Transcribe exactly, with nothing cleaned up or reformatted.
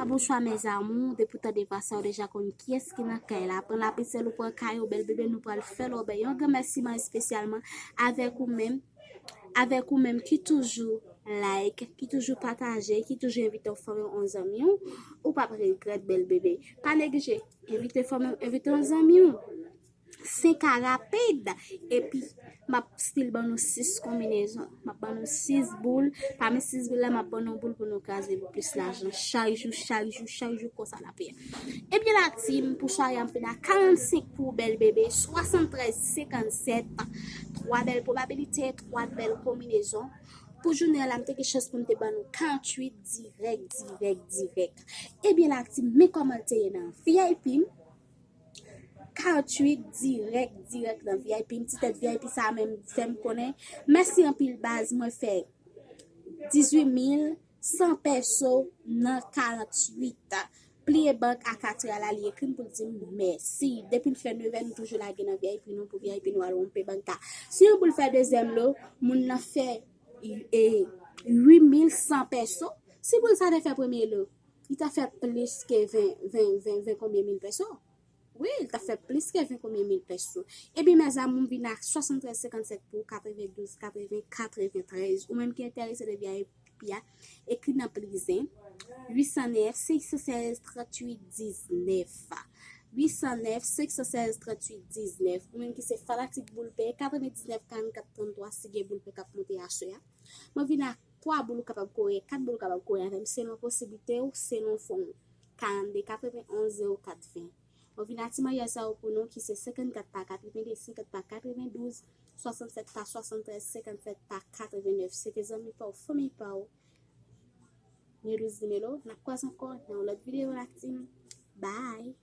Bonswa mes amours, depi w tande vwa sa, w deja konn kiyès ki nan kay la. Pran lapetèl ou pran kay ou, bèl bebe, nou pral fè lòbèy. Yon gran mèsiman espesyalman avèk ou menm, avèk ou menm ki toujou like, ki toujou pataje, ki toujou envite yon fanmi w, yon zanmi w. Ou p ap regrèt, bèl bebe. Pa neglije, envite fanmi w, envite yon zanmi w. Senk a rapid. Epi m ap still ban nou sis konbinezon. M ap ban nou sis boul. Pami sis boul la, m ap ban nou boul pou nou kraze pou plis lajan. Chak jou, chak jou, chak jou, konsa n ap ye. Ebyen la team, pou sware a m fin a karannsenk pou bèl bebe, swasanntrèz senkannsèt, twa bèl pwobabilite, twa bèl konbinezon. Pou jounen an la, m te gen chans pou m te ban nou karanntuit dirèk, dirèk, dirèk. Ebyen la team, men kòman l te ye nan V I P m. Karanntuit dirèk, dirèk nan V I P m. Ti tèt V I P sa menm fè m konnen. Mèsi anpil baz, mwen fè dizuit mil san pèso nan karanntuit. Pliye bank a katrè a la, li ekri m pou l di m mèsi. Depi l fè nevè, nou toujou lage nan V I P nou pou V I P nou al wonpe bank la. Si yon boul fè dezyèm lo, moun nan fè e, uit mil san pèso. Si boul sa te fè premye lo, li ta fè plis ke ven, ven, ven, ven konbyen mil pèso. Wi, li ta fè plis ke ven konbyen mil pèso. Ebyen, mes amours, m vin ak swasanntrèz senkannsèt pou katrevendouz katreven katreventrèz. Ou menm ki enterese de V I P a, ekri nan plizen. Uitsannèf senk san sèz tranntuit diznèf. Uitsannèf senk san sèz tranntuit diznèf. Ou menm ki se fanatik boul pè, katrevendiznèf karannkat tranntwa, si gen boul pè k ap monte aswè a. Mwen vin ak twa boul ou kapab kore, kat boul ou kapab kore avè m, selon posiblite w, selon fon w. Karannde katrevenonz zewo kat ven. Mwen vin ak ti mannyè sa yo pou nou ki se senkannkat pa katrevendiz, senkannkat pa katrevendouz, swasannsèt pa swasanntrèz, senkannsèt pa katrevennèf. Se te zanmi pa w, fanmi pa w, Nelouz Dimelo. N ap kwaze ankò nan yon lòt videyo la team. Bye!